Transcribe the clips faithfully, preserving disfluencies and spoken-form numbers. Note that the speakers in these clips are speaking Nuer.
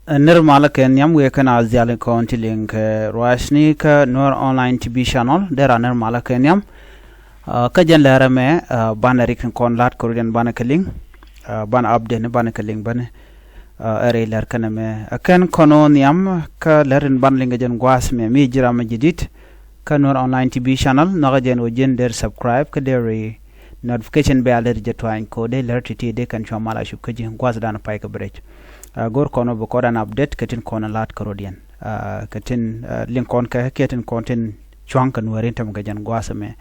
Ɛ, nir malä kɛ nhiam wëë kɛn a dhial in kɔn ti liŋ kɛ ruacni kä Nuer Online T V Channel. Dee ra nir malä kɛ nhiam. Ɛ, kä jɛn lɛrɛ mɛ, ɛ, banɛ rik in kɔn la̱t kɛ rut in banɛ kɛ liŋ. Ɛ, banɛ update ni banɛ kɛ liŋ banɛ. Ɛ, ɛ rɛy lɛr kɛnɛ mɛ. Ɛ, kɛn kɔn ɔ nhiam kä lɛr in banɛ liŋ kɛ jɛn gua̱a̱th mɛ mi ji̱ ram mɛ ji̱ di̱t. Kä Nuer Online T V Channel, nhɔkä jɛn ɣöö ji̱n dee subscribe kä dee ri notification bell dee ri jɛ tuany kɛ ɣöö dee lär ti̱ti̱ dee kɛn cua mal a cup kä ji̱ gua̱thdan pay kɛ bɛ rɛc. Ɛ, go̱r kɔn ɔ bi kɔn an update kɛ tin kɔn la̱t kä rɔ̱diɛn. Ɛ, kɛ tin, ɛ, liŋ kɔn kɛ kiɛ tin kɔn tin cua̱ŋ kɛ Nuääri in tämɛ kɛ jɛn gua̱a̱th ɛmɛ.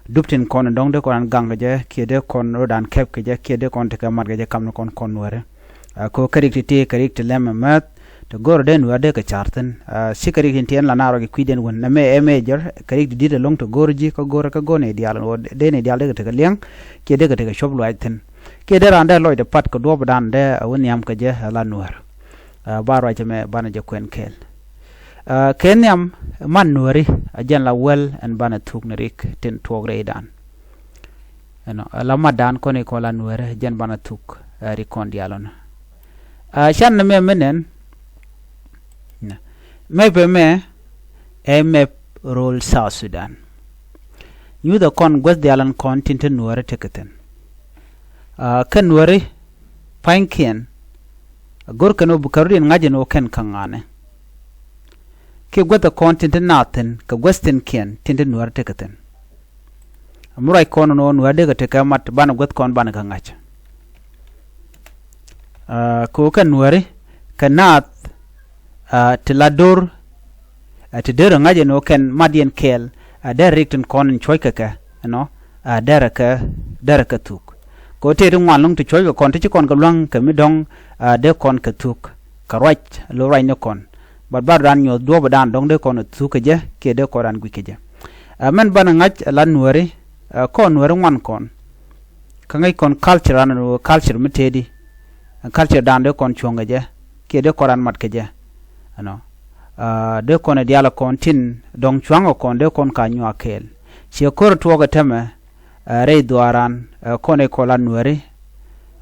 Dup tin kɔn dɔ̱ŋ dee kɔn an gaŋ kɛ jɛ kiɛ dee kɔn rɔ̱dan kɛp kɛ jɛ kiɛ dee kɔn tekɛ mat kɛ jɛ kam ni kɔn kɔn Nuääri. Ɛ, kɛ ɣöö kɛ rik ti̱ti̱ kɛ rik ti lɛm ɛmɛth, ti go̱r dee Nuäär dee kɛ car thi̱n. Ɛ, ci kɛ rik tin ti ɛn la naar rɔ kɛ kui̱dɛn wän nɛ mɛ ɛ mɛ jär kɛ rik ti di̱t ɛlɔ̱ŋ ti go̱r ji̱ kä go̱r kä go̱r ni diaal ɛn ɣöö dee ni diaal dee kɛ tekɛ liɛŋ kiɛ dee kɛ tekɛ cuɔp luaac thi̱n. Kiɛ dee raan dee lɔcdɛ pat kɛ duɔ̱ɔ̱pdan dee ɛ wä nhiam kɛ jɛ ɛ la Nuäär. Ɛ, ba ruac ɛmɛ banɛ jɛ kuɛn kɛɛl. Ɛ, kɛ nhiam man Nuääri ɛ jɛn la wäl ɛn banɛ thuk ni rik tin tuɔɔk rɛydan. Ɛnɔ, ɛ la matdan kɔn ikɔ la Nuäärä jɛn banɛ thuk, ɛ, ri kɔn diaal ɔnɔ. Ɛ, can ni mɛ mi nɛn. Nɛ. Map ɛmɛ ɛ map ro̱l South Sudan. Nyuthɛ kɔn guäth diaal ɛn kɔn tin te Nuäärä tekɛ thi̱n. Ɛ, kä Nuääri pa̱nykiɛn. Ɛ, go̱r kɛn ɔ bi kɛ rɔ̱diɛn ŋa̱c ɛn ɣöö kɛn kä ŋa̱nɛ. Kiɛ guäth ɛ kɔn tin te naath thi̱n kɛ guäth thi̱nkiɛn tin te Nuäärä tekɛ thi̱n. Mi ruac kɔn ɛn ɣöö Nuäär dee kɛ tekɛ mat banɛ guäth kɔn banɛ kɛ ŋa̱c. Ɛ, kɛ ɣöö kɛn Nuääri kɛ naath, ɛ, ti la do̱r, ɛ, ti dee rɔ ŋa̱c ɛn ɣöö kɛn mat yɛn kɛɛl, ɛ, dee rik tin kɔn in cuɔ̱c kɛ kɛ ɛnɔ, ɛ, dee rɛ kɛ, dee rɛ kɛ thuk. Kɛ ɣöö tëë ti ŋuan lo̱ŋ ti cuɔ̱c kɛ kɔn ti ci kɔn kɛ luäŋ kɛ mi dɔ̱ŋ, ɛ, dee kɔn kɛ thuk kɛ ruac lo̱ ruac ni kɔn. Bat bat raan nyuɔ̱th duɔ̱ɔ̱pdan dɔ̱ŋ dee kɔn thuk kɛ jɛ kiɛ dee kɔn raan guic kɛ jɛ. Ɛ, mɛn banɛ ŋa̱c ɛ la Nuääri, ɛ, kɔn Nuääri ŋuan kɔn. Kä ŋäc kɔn culture an ɣöö culture mi tëëdi. Ɛ, culture dan dee kɔn cuɔ̱ŋ kɛ jɛ kiɛ dee kɔn raan mat kɛ jɛ. Ɛnɔ, ɛ, dee kɔn ɛ diaal ɛ kɔn tin dɔ̱ŋ cua̱ŋ ɛ kɔn dee kɔn ka nyuak kɛɛl. Ciɛ ko̱r tuɔɔk ɛ tämɛ, ɛ, rɛy dhuaaran, ɛ, kɔn ikɔ la Nuääri.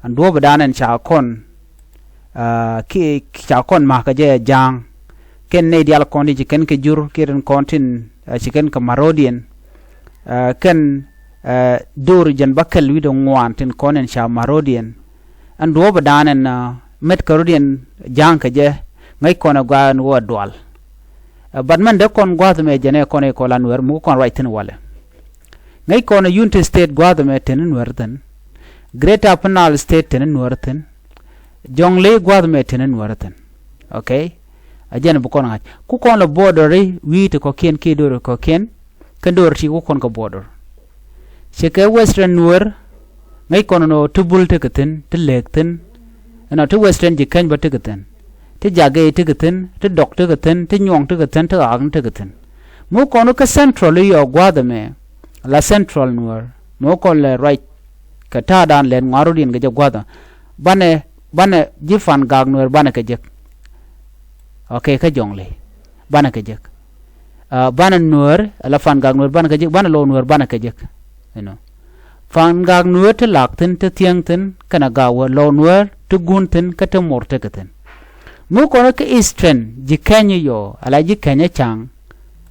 Ɛn duɔ̱ɔ̱pdan ɛn ca kɔn, ɛ, ki ca kɔn ma̱k kɛ jɛ ɛ ja̱a̱ŋ. Kɛn nɛy diaal kɔn ti ci kɛn kɛ jur kiɛ tin kɔn tin, ɛ, ci kɛn kɛ ma̱r rɔ̱diɛn. Ɛ, kɛn, ɛ, do̱r jɛn bäkɛl wi̱cdɛ ŋuan tin kɔn in ca ma̱r rɔ̱diɛn. Ɛn duɔ̱ɔ̱pdan ɛn, ɛ, met kɛ rɔ̱diɛn ja̱a̱ŋ kɛ jɛ ŋäc kɔn ɛ gɔaa ɛn ɣöö ɛ dual. Ɛ, bat mɛn dee kɔn gua̱a̱th ɛmɛ jɛn ɛ kɔn ikɔ la Nuäär mi kɔn ruac thi̱n walɛ. Ŋäc kɔn ɛ Unity State gua̱a̱th ɛmɛ teni Nuäär thi̱n. Greater Upper Nile State teni Nuäär thi̱n. Jonglei gua̱a̱th ɛmɛ teni Nuäär thi̱n. Okay. Ɛ jɛn bi kɔn ŋa̱c ku kɔn lɛ border i̱ wi̱i̱ ti kɔ̱kiɛn kiɛ do̱r kɔ̱kiɛn. Kɛn do̱r ti ku kɔn kɛ border. Ci kɛ Western Nuäär, ŋäc kɔn ɛn ɣöö ti Bul tekɛ thi̱n, ti Lɛɛk thi̱n. Ɛnɔ ti Western Ji̱kɛny bä tekɛ thi̱n. Ti Jagɛy tekɛ thi̱n, ti Dɔk tekɛ thi̱n, ti Nyuɔ̱ŋ tekɛ thi̱n, ti Ɣaak tekɛ thi̱n. Mi kɔn kä Central i̱ yɔɔ gua̱a̱th ɛmɛ, la Central Nuäär, mi kɔn lɛ ruac kɛ ta̱a̱dan lɛt ŋuan rɔ̱diɛn kɛ jɛ gua̱a̱th ɛmɛ. Banɛ, banɛ ji̱ Pan Gak Nuäär banɛ kɛ jek. Okay, kä Jonglei. Banɛ kɛ jek. Ɛ, banɛ Nuäär, ɛ la Pan Gak Nuäär banɛ kɛ jek, banɛ Lɔw Nuäär banɛ kɛ jek. You know. Pan Gak Nuäär ti Lak thi̱n, ti Thiäŋ thi̱n, kɛnɛ Gawä, Lɔw Nuäär ti Gun thi̱n, kä ti Mor tekɛ thi̱n. Mi kɔn kä Eastern Ji̱kɛny i̱ yɔɔ, ɛ la Ji̱kɛny ɛ ca̱ŋ.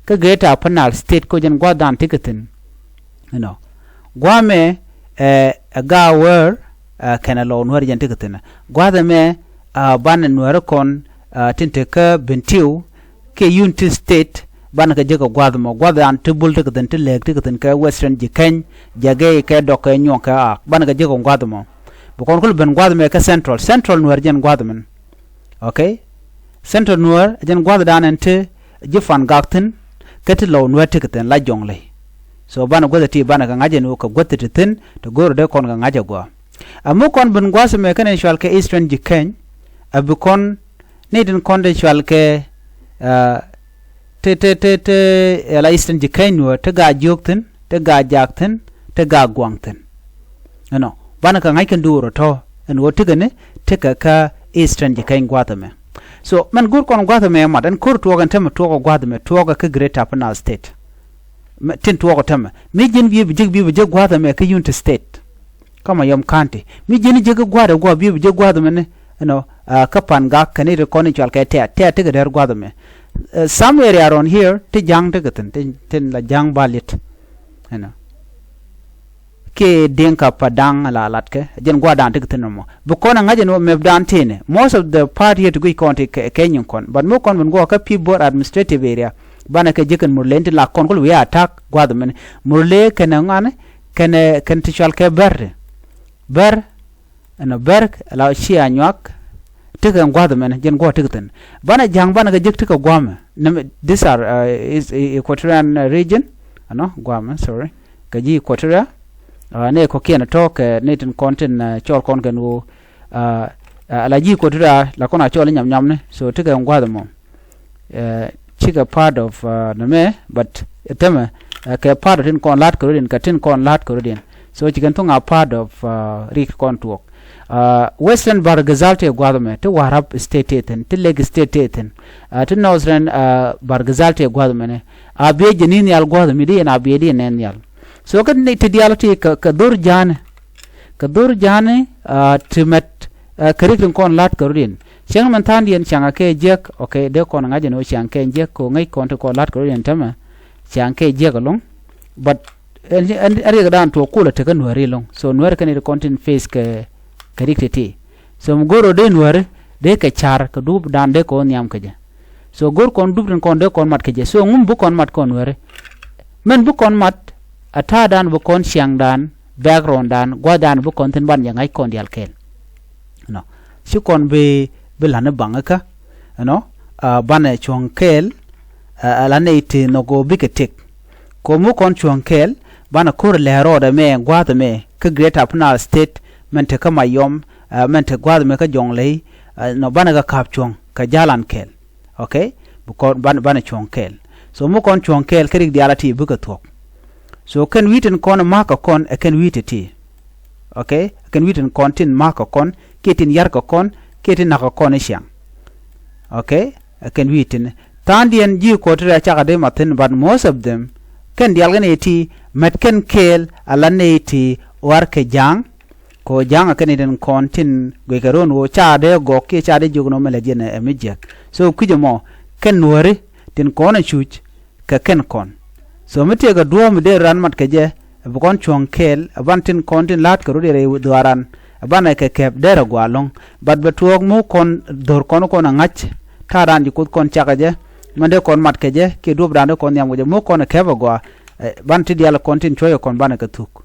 Kä Greater Upper Nile State kɔ jɛn gua̱a̱thdan tekɛ thi̱n. You know. Gua̱a̱mɛ, ɛ, ɛ Gawä, ɛ, kɛnɛ Lɔw Nuäär jɛn tekɛ thi̱n. Gua̱a̱th ɛmɛ, ɛ, banɛ Nuäär kɔn, ɛ, tin te kä Bentiu, kiɛ Unity State, banɛ kɛ jek kɛ gua̱a̱th ɛmɔ. Gua̱a̱th ɛn ti Bul tekɛ thi̱n, ti Lɛɛk tekɛ thi̱n, kɛ Western Ji̱kɛny, Jagɛy, kɛ Dɔk, kɛ Nyuɔ̱ŋ, kɛ Ɣaak. Banɛ kɛ jek kɛ gua̱a̱th ɛmɔ. Bi kɔn kulɛ ben gua̱a̱th ɛmɛ kä Central. Central Nuäär jɛn gua̱a̱th ɛmɛn. Okay? Central Nuäär jɛn gua̱a̱thdan ɛn ti ji̱ Pan Gak thi̱n, kä ti Lɔw Nuäär tekɛ thi̱n la Jonglei. So banɛ guäth ɛ ti banɛ kɛ ŋa̱c ɛn ɣöö kɛ guäth ti thi̱n, ti go̱o̱rɛ dee kɔn kɛ ŋa̱c ɛ gɔaa. Ɛ mi kɔn ben gua̱a̱th ɛmɛ kɛn in cual kɛ Eastern Ji̱kɛny, ɛ bi kɔn ni tin kɔn ti cual kɛ, ɛ, ti, ti, ti, ti, ɛ la Eastern Ji̱kɛny Nuäär, ti Gaa-jiök thi̱n, ti Gaa-jak thi̱n, ti Gaa-guaŋ thi̱n. You know, banɛ kɛ ŋa̱c kɛn duur ɔ tɔ̱ ɛn ɣöö tekɛ ni, tekɛ kä Eastern Ji̱kɛny gua̱a̱th ɛmɛ. So mɛn go̱r kɔn gua̱a̱th ɛmɛ mat, ɛn ko̱r tuɔɔk ɛn täämɛ tuɔɔk ɛ gua̱a̱th ɛmɛ, tuɔɔk ɛ kä Greater Upper Nile State. Mɛ, tin tuɔɔk ɔ täämɛ. Mi ji̱n bi bi jek, bi bi jek gua̱a̱th ɛmɛ kä Unity State. Kä Mayom County. Mi ji̱n jek gua̱a̱th ɛ gua̱a̱th, bi bi jek gua̱a̱th ɛmɛ ni, you know, kä Pangak kɛn i̱ ti kɔn i̱ cual kɛ Tɛ̈t. Tɛ̈t tekɛ dɛr gua̱th ɛmɛ. Some area around here ti Ja̱ŋ tekɛ thi̱n, tin la Ja̱ŋ ba li̱t, you know. Kiɛ Dinka Padaŋ la latkɛ, jɛn gua̱dan ti kɛ thi̱n nɔmɔ. Bi kɔn ɛ ŋa̱c ɛn ɣöö map dan tënɛ. Most of the part here ti guic kɔn ti kɛ, kɛ nyin kɔn. But mi kɔn ben guɔ kä Pibor administrative area. Banɛ kɛ ji̱ kɛn Murle in ti la kɔn kul wi̱i̱ attack gua̱th mɛn. Murle kɛnɛ ŋuan, kɛnɛ, kɛn ti cual kɛ Bɛr ti. Bɛr, ɛnɔ Bɛr, la ci Anyuak. Ti kɛ gua̱th mɛn, jɛn guɔ ti kɛ thi̱n. Banɛ Ja̱ŋ banɛ kɛ ji̱ ti kɛ gua̱mɛ. Nɛmɛ, these are, uh, is, is Equatorian region. Ɛnɔ, gua̱mɛ, sorry. Kɛ ji̱ Equatoria, uh, ni kɔ̱kiɛn tɔ̱ kɛ ni tin kɔn tin, uh, cɔl kɔn kɛn ɣöö, uh, uh, la ji̱ Equatoria la kɔn a cɔl i̱ nyam nyam ni, so ti kɛ gua̱th ɛmɔ. Uh, cikɛ part of, uh, nɛmɛ, but tämɛ, uh, kɛ part of tin kɔn la̱t kɛ rɔ̱diɛn, kɛ tin kɔn la̱t kɛ rɔ̱diɛn. So cikɛn thuŋ a part of, uh, rik kɔn tuɔɔk. Uh, Western Bahr el Ghazal tëë gua̱th ɛmɛ, ti Warrap State tëë thi̱n, ti Lake State tëë thi̱n, uh, ti Northern, uh, Bahr el Ghazal tëë gua̱th ɛmɛnɛ. A biɛ jɛ ni nhial gua̱th ɛmɛ, di yɛn a biɛ di yɛn nɛ nhial. So kä ni ti diaal ti kɛ, kɛ dhor ja̱a̱ni. Kɛ dhor ja̱a̱ni, uh, ti mɛt, uh, kɛ rik tin kɔn la̱t kɛ rɔ̱diɛn. Cäŋ mɛn tha̱a̱ŋdiɛn ca̱ŋ a kɛ jiäk, okay, dee kɔn ŋa̱c ɛn ɣöö ca̱ŋ kɛ jiäk, kɛ ŋäc kɔn ti kɔn la̱t kɛ rɔ̱diɛn tämɛ. Ca̱ŋ kɛ jiäk ɛlɔ̱ŋ. But ɛn, ɛn, ɛn riɛkdan tuɔɔk kulɛ tekä Nuääri ɛlɔ̱ŋ. So Nuääri kɛn i̱ ti kɔn tin face kɛ, kɛ rik ti̱ti̱. So mi go̱r rɔ dee Nuääri, dee kɛ car kɛ dup dan dee kɔn nhiam kɛ jɛ. So go̱r kɔn dup tin kɔn dee kɔn mat kɛ jɛ. So ŋum bi kɔn mat kɔn Nuääri. Mɛn bi kɔn mat, a ta̱a̱ dan bi kɔn ciaŋ dan, background dan, gua̱th dan bi kɔn thi̱n ban jɛ ŋa̱c kɔn diaal kɛɛl. Ɛnɔ. Ci kɔn bi, bi la̱t ni baŋ ikä, ɛnɔ, uh, banɛ cuɔ̱ŋ kɛɛl, uh, ala nɛy ti nhɔk ɣöö bikɛ tëk. Kɛ ɣöö mi kɔn cuɔ̱ŋ kɛɛl, banɛ ko̱r lɛ̱̈ɛ̱̈ rɔɔdɛ mɛ gua̱a̱th ɛmɛ kä Greater Upper Nile State, mɛn te kä Mayom, uh, mɛn te gua̱a̱th ɛmɛ kä Jɔŋley, uh, nɔ banɛ kɛ ka̱p cuɔ̱ŋ kɛ ja̱lan kɛɛl. Okay? Bi kɔn ban, banɛ cuɔ̱ŋ kɛɛl. So mi kɔn cuɔ̱ŋ kɛɛl kä rik diaal a ti bikɛ thuɔ̱k. So kɛn wi̱i̱ tin kɔn ma̱a̱k kɛ kɔn ɛ kɛn wi̱i̱ ti ti. Okay? Ɛ kɛn wi̱i̱ tin kɔn tin ma̱a̱k kɛ kɔn, kiɛ tin ya̱r kɛ kɔn, kiɛ tin na̱k kɛ kɔn i̱ ciaŋ. Okay? Ɛ kɛn wi̱i̱ tin. Tha̱a̱ŋdiɛn ji̱ Equatoria cakɛ dee ma thi̱n, but most of them, kɛn diaal kɛn ɛ ti, mɛt kɛn kɛɛl, ala nɛy ti, warkɛ Ja̱a̱ŋ, kɛ ɣöö Ja̱a̱ŋ ɛ kɛn i̱ tin kɔn tin guickɛ ro̱o̱n ɣöö ca dee gɔk kiɛ ca dee jiök nɔmɛ lɛ jiɛn ɛ mi jiäk. So kui̱c ɛmɔ, kɛn Nuääri, tin kɔn ɛ cuc, kɛ kɛn kɔn. So mi tëëkɛ duɔ̱ɔ̱p mi dee raan mat kɛ jɛ, ɛ bi kɔn cuɔ̱ŋ kɛɛl, ɛ ban tin kɔn tin la̱a̱t kɛ rɔ̱diɛn rɛy dhuaaran, ɛ banɛ kɛ kɛp derɛ gɔaa ɛlɔ̱ŋ. But bɛ tuɔɔk mi kɔn dho̱r kɔn kɔn ɛ ŋa̱c, ta̱a̱ raan ji̱ Kuoth kɔn cakɛ jɛ, min dee kɔn mat kɛ jɛ, kiɛ duɔ̱ɔ̱p raan dee kɔn nhiam kɛ jɛ, mi kɔn ɛ kɛp ɛ gɔaa, ɛ, ban ti diaal kɔn tin cuɔ̱cɛ kɔn banɛ kɛ thuk.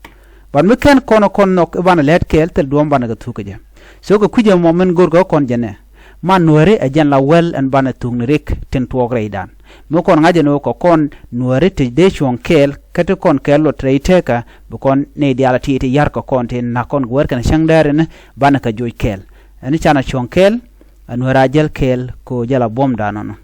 But mi kɛn kɔn kɔn nhɔk i̱ banɛ lɛt kɛɛl thil duɔ̱ɔ̱m banɛ kɛ thuk kɛ jɛ. So kɛ kui̱c ɛmɔ min go̱rkɛ kɔn jɛ nɛ. Man Nuääri ɛ jɛn la wäl ɛn banɛ thuk ni rik tin tuɔɔk rɛydan. Mi kɔn ŋa̱c ɛn ɣöö kɛ kɔn Nuääri ti dee cuɔ̱ŋ kɛɛl, kä ti kɔn kɛɛl luɔt rɛy tekä, bi kɔn nɛy diaal a ti ti ya̱r kɛ kɔn ti na̱k kɔn kɛ wär kɛn cäŋ däär ɛn banɛ kɛ joc kɛɛl. Ɛn canɛ cuɔ̱ŋ kɛɛl, ɛ Nuäär a jäl kɛɛl kɛ ɣöö jäl a buɔ̱mdan nɔnɔ.